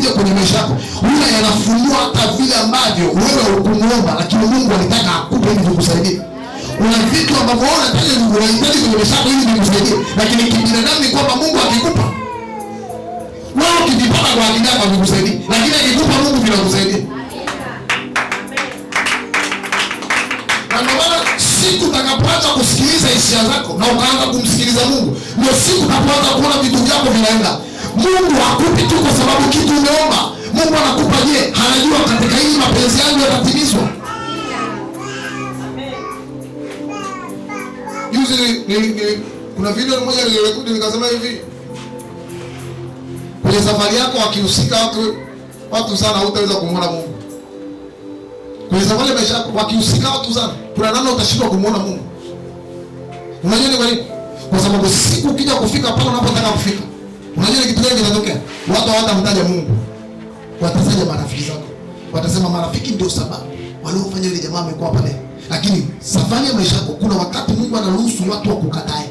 yanapokuja kwenye maisha yako huwa yanafunua hata vile ambavyo wewe hukumuomba, lakini Mungu alitaka akupe ili vikusaidie. Kuna vitu ambavyo wewe unahitaji kwenye maisha yako ili vikusaidie, lakini kibinadamu ni kwamba Mungu akikupa wewe ukivipata kwa akili yako havikusaidii, lakini akikupa Mungu vinakusaidia. Na ndio maana siku utakapoanza kusikiliza hisia zako na ukaanza kumsikiliza Mungu, ndio siku utakapoanza kuona vitu vyako vinaenda. Mungu hakupi tu kwa sababu kitu umeomba. Mungu anakupa, je, anajua katika hili mapenzi yangu yatatimizwa? Juzi kuna video moja nilirekodi nikasema hivi, kwenye safari yako wakihusika watu sana hutaweza kumuona Mungu. Kwenye safari ya maisha yako wakihusika watu sana, kuna namna utashindwa kumuona Mungu. Unajua ni kwa nini? Kwa sababu siku ukija kufika pale unapotaka kufika, unajua ni kitu gani kinatokea? Watu hawatamtaja Mungu, watataja marafiki zako. Watasema marafiki ndio sababu waliofanya ile jamaa amekuwa pale. Lakini safari ya maisha yako, kuna wakati Mungu anaruhusu watu wakukatae.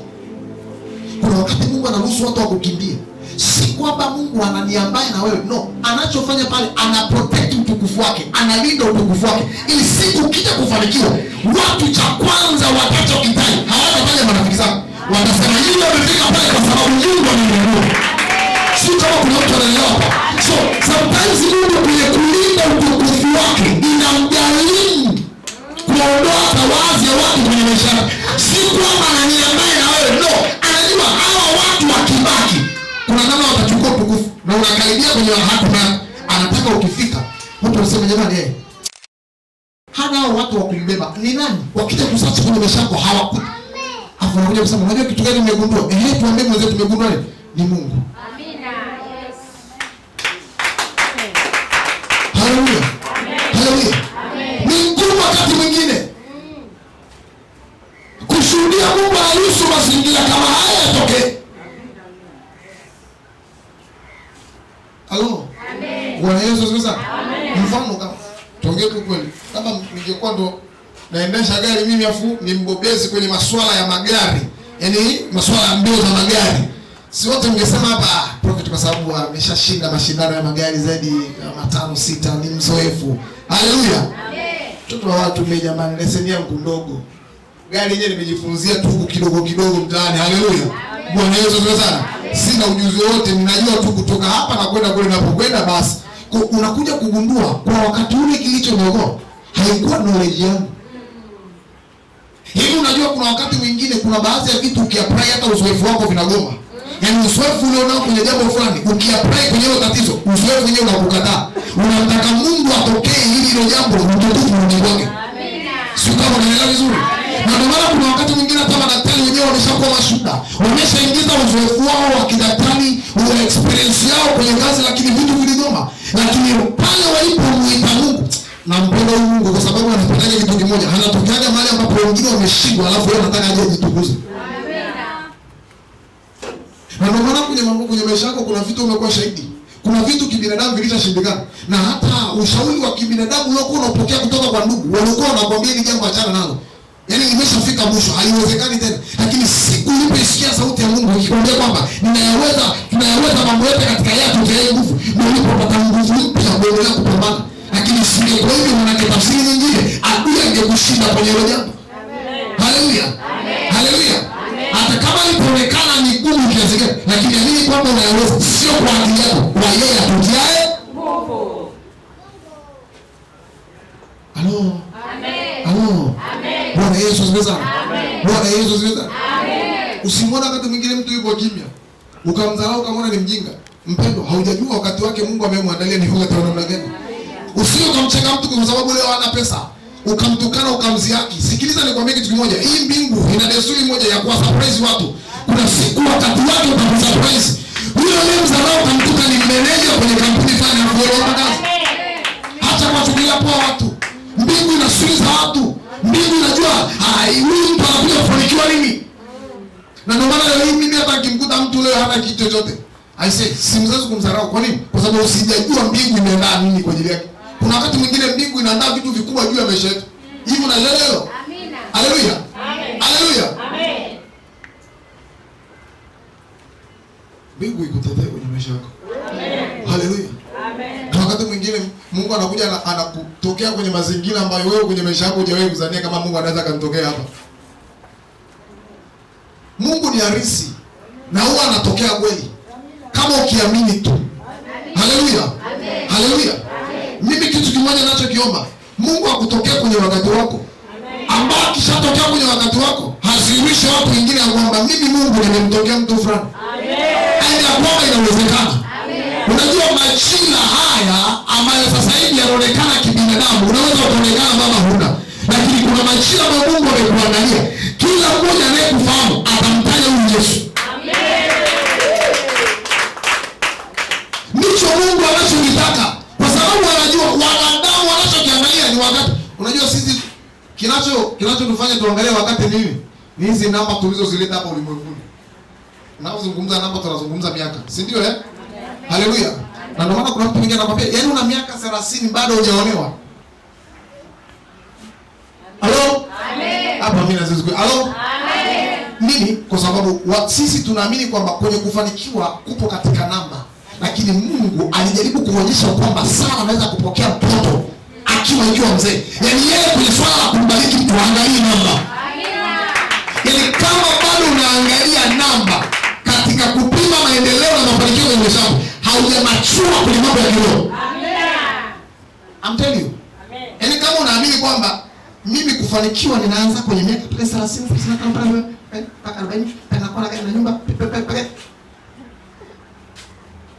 Kuna wakati Mungu anaruhusu watu wakukimbie. Si kwamba Mungu ananiambaye na wewe, no. Anachofanya pale, ana protect utukufu wake, analinda utukufu wake, ili siku ukija kufanikiwa, watu cha kwanza watachokitaji hawatataja marafiki zako, watasema yule amefika pale kwa sababu Mungu amemwinua. Si kama kuna mtu anaelewa hapa. So sometimes Mungu kwenye kulinda utukufu wake inamgharimu kuondoa tawazi ya watu kwenye maisha yake. Si kwamba ananiambaye na wewe, no. Anajua hawa watu wakibaki kuna namna watachukua utukufu, na unakaribia kwenye hatima, anataka ukifika watu wanasema jamani, yeye hana hao watu wa kumbeba ni nani? Wakija kusearch kwenye maisha yako hawakuti. Alafu wanakuja kusema unajua kitu gani nimegundua? Tuambie mwenzetu tumegundua nini? Ni Mungu. Amina. Yes. Haleluya. Haleluya. Ni ngumu wakati mwingine kushuhudia Mungu anaruhusu mazingira kama haya yatokee. Halo. Amen. Bwana Yesu asifiwe sana. Amen. Mfano kama tuongee tu kweli, kama ningekuwa ndo naendesha gari mimi afu ni mbobezi kwenye masuala ya magari, yaani masuala ya mbio za magari, si wote mngesema hapa prophet kwa sababu ameshashinda mashindano ya magari zaidi ya 5 6, ni mzoefu. Haleluya. Amen. Mtoto wa watu mimi jamani, leseni yangu ndogo, gari yenyewe nimejifunzia tu kidogo kidogo mtaani. Haleluya. Bwana Yesu asifiwe sana. Sina ujuzi wote, ninajua tu kutoka hapa na kwenda kule ninapokwenda basi. Unakuja kugundua kwa wakati ule kilichoniokoa haikuwa knowledge yangu. Hivi unajua kuna wakati mwingine kuna baadhi ya vitu ukiapply hata uzoefu wako vinagoma. Yaani uzoefu ulionao kwenye jambo fulani ukiapply kwenye hilo tatizo, uzoefu wenyewe unakukataa. Unamtaka Mungu atokee ili hilo jambo utukufu urudi kwake. Amina. Sio kama unaelewa vizuri? Na ndio maana kuna wakati mwingine hata madaktari wenyewe wameshakuwa mashuhuda. Wameshaingiza uzoefu wao wa kidaktari, wa experience yao kwenye kazi, lakini vitu viligoma. Lakini pale walipomuita Mungu, nampenda huyu Mungu kwa sababu anafanyaje kitu kimoja, anatokeaga mahali ambapo wengine wameshindwa, alafu yeye anataka aje ajitukuze. Amina. Na ndio maana kwenye mambo, kwenye maisha yako kuna vitu umekuwa shahidi. Kuna vitu kibinadamu vilishashindikana, na hata ushauri wa kibinadamu uliokuwa unapokea kutoka kwa ndugu waliokuwa wanakuambia hili jambo achana nalo, yaani limeshafika mwisho, haiwezekani tena. Lakini siku ulipoisikia sauti ya Mungu ikikwambia kwamba ninayaweza, tunayaweza mambo yote katika yeye atutiaye nguvu, ndio ulipopata nguvu mpya kuendelea kupambana. Lakini isingekuwa hivyo, maana tafsiri nyingine, adui angekushinda kwenye hilo jambo. Haleluya. Haleluya. Hata kama ilionekana ni gumu kiasi gani, lakini amini kwamba unayaweza, sio kwa akili yako, kwa yeye atutiaye nguvu. Halo. Amen. Halo. Amen. Bwana Yesu asifiwe sana. Amen. Bwana Yesu asifiwe sana. Amen. Usimwone wakati mwingine mtu yuko kimya, ukamdharau ukamwona ni mjinga. Mpendo, haujajua wakati wake Mungu amemwandalia ni wakati wa namna gani. Usije ukamcheka mtu kwa sababu leo hana pesa, ukamtukana ukamzihaki. Sikiliza nikwambie kitu kimoja, hii mbingu ina desturi moja ya kuwa surprise watu. Kuna siku wakati wake utakusurprise. Huyo leo mdharau ukamtuka ni meneja kwenye kampuni fulani ya kuomba kazi. Hata kuwachukulia poa watu. Mbingu ina siri za watu. Mbingu inajua, huyu mtu anakuja kufanikiwa nini. Na ndio maana leo hii mimi hata nikimkuta mtu leo hana kitu chochote, I say simzazi kumdharau. Kwa nini? Kwa sababu usijajua mbingu imeandaa nini kwa ajili yake. Kuna wakati mwingine mbingu inaandaa vitu vikubwa juu ya maisha yetu. Hivi unaelewa hilo? Amina. Haleluya. Amen. Haleluya. Amen. Mbingu ikutetee kwenye maisha yako. Amen. Haleluya. Amen. Na wakati mwingine Mungu anakuja anakutokea kwenye mazingira ambayo wewe kwenye maisha yako hujawahi kuzania kama Mungu anaweza akamtokea hapa. Mungu ni harisi na huwa anatokea kweli kama ukiamini tu. Haleluya. Haleluya. Mimi kitu kimoja ninachokiomba, Mungu akutokee kwenye wakati wako, ambao akishatokea kwenye wakati wako haziwishi watu wengine kwamba mimi Mungu nimemtokea mtu fulani. Amen. Kwamba inawezekana. Unajua majira haya ambayo sasa hivi yanaonekana kibinadamu, unaweza kuonekana mama huna, lakini kuna majira ambayo Mungu amekuandalia. Kila mmoja anayekufahamu atamtaja huyu Yesu. Amen. Ndicho Mungu anachokitaka, kwa sababu anajua wanadamu wanachokiangalia ni wakati. Unajua sisi kinachotufanya tuangalie wakati nini? Ni hizi namba tulizozileta hapa ulimwenguni. Tunazungumza namba, tunazungumza miaka, si ndio eh? Haleluya. Na ndio maana kuna mtu mwingine anakuambia, yaani una miaka 30 bado hujaolewa. Halo? Amen. Hapa mimi nazungumza. Halo? Amen. Nini? Kwa sababu sisi tunaamini kwamba kwenye kufanikiwa kupo katika namba. Lakini Mungu alijaribu kuonyesha kwamba Sara anaweza kupokea mtoto akiwa mzee. Yaani yeye kwenye swala la kumbariki mtu haangalii namba. Amina. Yaani kama bado unaangalia namba katika kupima maendeleo na mafanikio kwenye maisha yako, haujamachua kwenye mambo ya kiroho. Amina. I'm telling you. Amen. Yaani kama unaamini kwamba mimi kufanikiwa ninaanza kwenye miaka 30, 35, mpaka 40, mpaka na gari na nyumba, mpaka.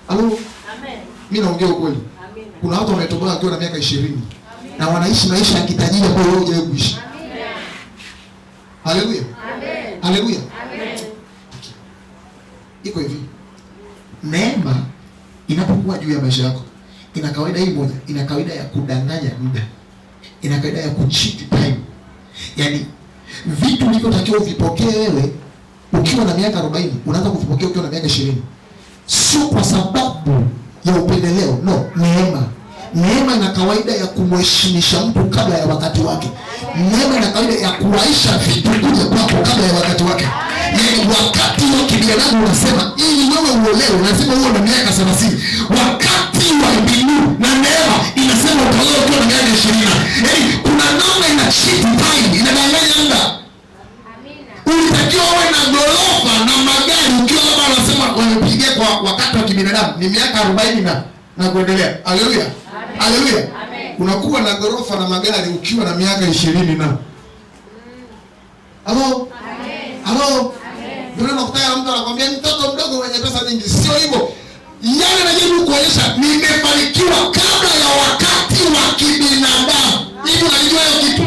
Halo? Amen. Mimi naongea ukweli. Amina. Kuna watu wametoboa wakiwa na miaka 20 na wanaishi maisha ya kitajiri ambayo wewe hujawahi kuishi. Amina. Haleluya. Amen. Haleluya. Amen. Iko hivi. Neema inapokuwa juu ya maisha yako, ina kawaida hii moja, ina kawaida ya kudanganya muda. Ina kawaida ya kucheat time. Yaani vitu ulivyotakiwa uvipokee wewe ukiwa na miaka 40, unaanza kuvipokea ukiwa na miaka 20. Sio kwa sababu ya upendeleo, no, neema. Neema ina kawaida ya kumheshimisha mtu kabla ya wakati wake. Neema ina kawaida ya kuwaisha vitu kuja kwako kabla ya wakati wake. Yaani wakati wa kibinadamu unasema ili wewe uolewe lazima uwe na miaka 30. Wakati wa mbingu na neema inasema utaolewa ukiwa na miaka 20. Yaani kuna namna ina cheat time, inadanganya muda. Amina. Ulitakiwa uwe na gorofa na magari ukiwa labda wanasema wamepigia kwa wakati wa kibinadamu ni miaka 40 na kuendelea. Haleluya. Haleluya. Unakuwa na gorofa na magari ukiwa na miaka 20 na. Halo? Halo? Ndio unakutana mtu anakuambia mtoto mdogo mwenye pesa nyingi. Sio hivyo. Yale najaribu kuonyesha nimefanikiwa kabla ya wakati wa kibinadamu. Hivi unajua hiyo kitu?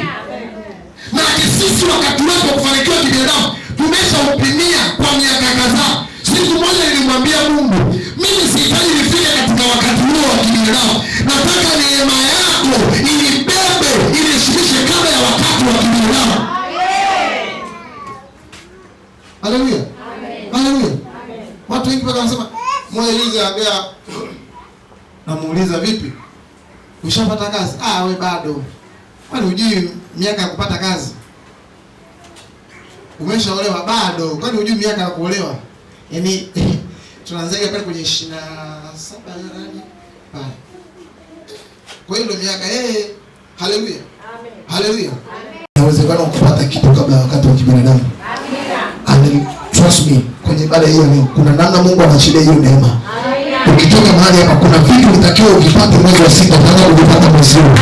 Maana sisi wakati wetu wa kufanikiwa kibinadamu tumeshaupimia kwa miaka kadhaa. Siku moja nilimwambia Mungu, mimi sihitaji nifike katika wakati huo wa kibinadamu. Nataka neema yako inibebe, inishikishe kabla ya wakati wa kibinadamu. Haleluya. Haleluya. Watu wengi mpaka wanasema, mmoja juzi anambia, namuuliza vipi? Ushapata kazi? Ah, we bado. Kwani hujui miaka ya kupata kazi? Umeshaolewa? Bado. Kwani hujui miaka ya kuolewa? Yaani tunaanzaga pale kwenye 27 nani? Pale. Kwa hiyo ndio miaka haleluya. Amen. Haleluya. Inawezekana kupata kitu kabla ya wakati wa kibinadamu. Amina. And trust me, kwenye ibada hiyo leo kuna namna Mungu anaachilia hiyo neema. Amina. Ukitoka mahali hapa kuna vitu vitakiwa uvipate mwezi wa 6, utaanza kuvipata mwezi huu.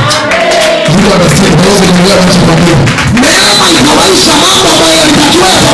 Yule anasema wewe ni mwana wa Mungu. Neema inawaisha mambo ambayo yalitakiwa yafanyike.